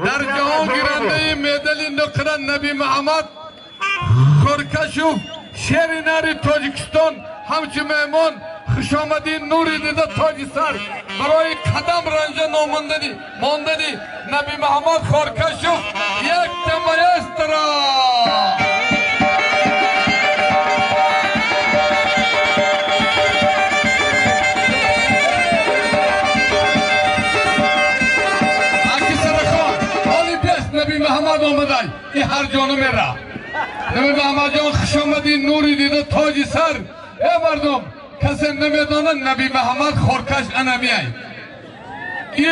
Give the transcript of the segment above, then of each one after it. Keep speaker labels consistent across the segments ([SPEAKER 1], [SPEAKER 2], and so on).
[SPEAKER 1] Дар ҷаҳон гирандаи медали нуқра Наби Муҳаммад Хоркашов, шери нари Тоҷикистон, ҳамчун меҳмон хушомадӣ, нури дида, тоҷи сар, барои қадам ранҷа номондани мондани Наби Муҳаммад Хоркашов якта маэстро. Аки сарахон, ҳоли бест Наби Муҳаммад омадай, и ҳар ҷону мера. Наби Муҳаммадҷон, хушомадӣ, нури дида, тоҷи сар. Э мардум, касе намедонад Наби Муҳаммад Хоркаш анамиай. И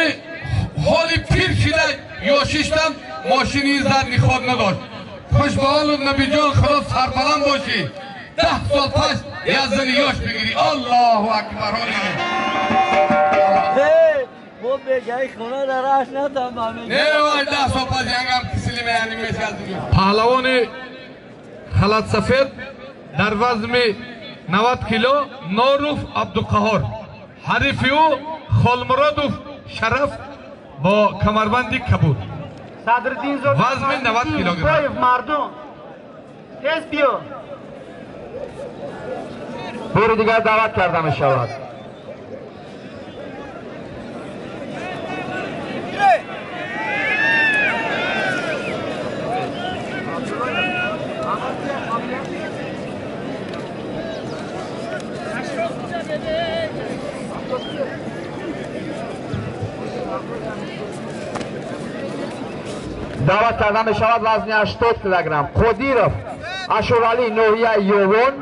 [SPEAKER 1] ҳоли пир шида ёшиштам мошини задни ход надошт. Хуш ба ҳолу Набиҷон, Худо сарбаланд бошӣ. 10 сол пас як зани ёш бигирӣ. Аллоҳу акбар. Не вай, 10 сол пас янгам кисили меяни мешад. Паҳлавони халатсафед дар вазми 90 кило Норов Абдуқаҳор, ҳарифи ӯ Холмуродов Шараф бо камарбанди кабуд. Вазми 90 килограмм.
[SPEAKER 2] Мардум, тез биё.
[SPEAKER 3] Бори дигар даъват карда мешавад. Даъват карда мешавад вазни 80 килограмм Қодиров Ашуралӣ, ноҳияи Ёвон.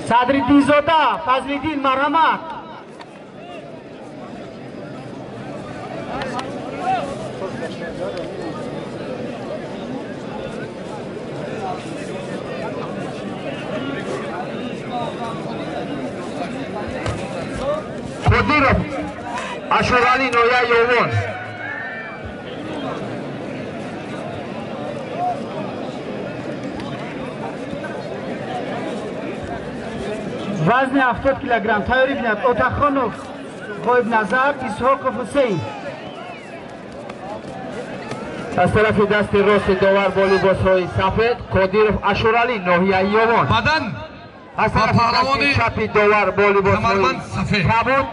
[SPEAKER 2] Садриддинзода Фазлиддин, марҳамат.
[SPEAKER 3] Қодиров Ашуралӣ, ноҳияи Ёвон.
[SPEAKER 2] Вазни 70 килограмм тайёрӣ бинад Отахонов Ғоибназар, Исҳоқов Ҳусейн.
[SPEAKER 3] Аз тарафи дасти рости довар бо либосҳои сафед Қодиров Ашуралӣ, ноҳияи Ёвон.
[SPEAKER 1] Бадан
[SPEAKER 3] аз тарафи дасти чапи довар бо либосҳои
[SPEAKER 1] сафед
[SPEAKER 3] кабуд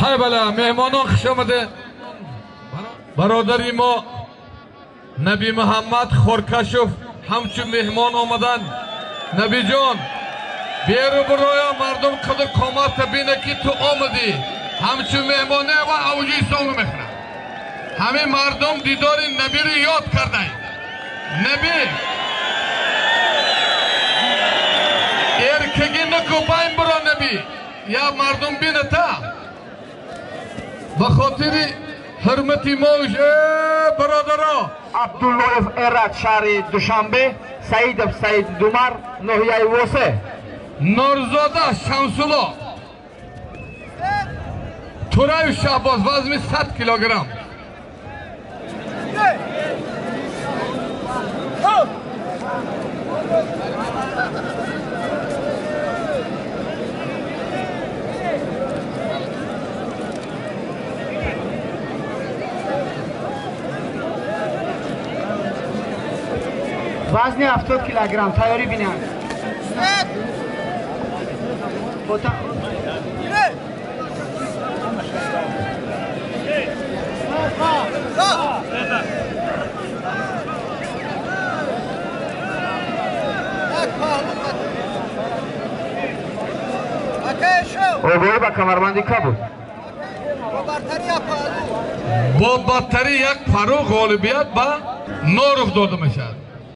[SPEAKER 1] ҳай бала, меҳмонон хуш омаде. Бародари мо Наби Муҳаммад Хоркашов ҳамчун меҳмон омаданд. Набиҷон, беру бироя, мардум қадр қоматта бина ки ту омадӣ ҳамчун меҳмоне ва авҷи исломро мехӯрад. Ҳамин мардум дидори Набиро ёд кардай. Наби эркаги наку, байн биро Наби, я мардум бината. Ба хотири ҳурмати мо, бародаро.
[SPEAKER 3] Абдуллоев Эрат, шаҳри Душанбе, Саидов Саид Думар, ноҳияи Восе.
[SPEAKER 1] Норзода Шамсулло, Тураев Шаҳбоз, вазми 100 килограмм.
[SPEAKER 2] Вазни 70 килограмм тайёрӣ бинанд.
[SPEAKER 3] Огоҳӣ ба камарбанди кабуд.
[SPEAKER 1] Бо бадтарӣ як пару ғолибият ба Норов дода мешавад.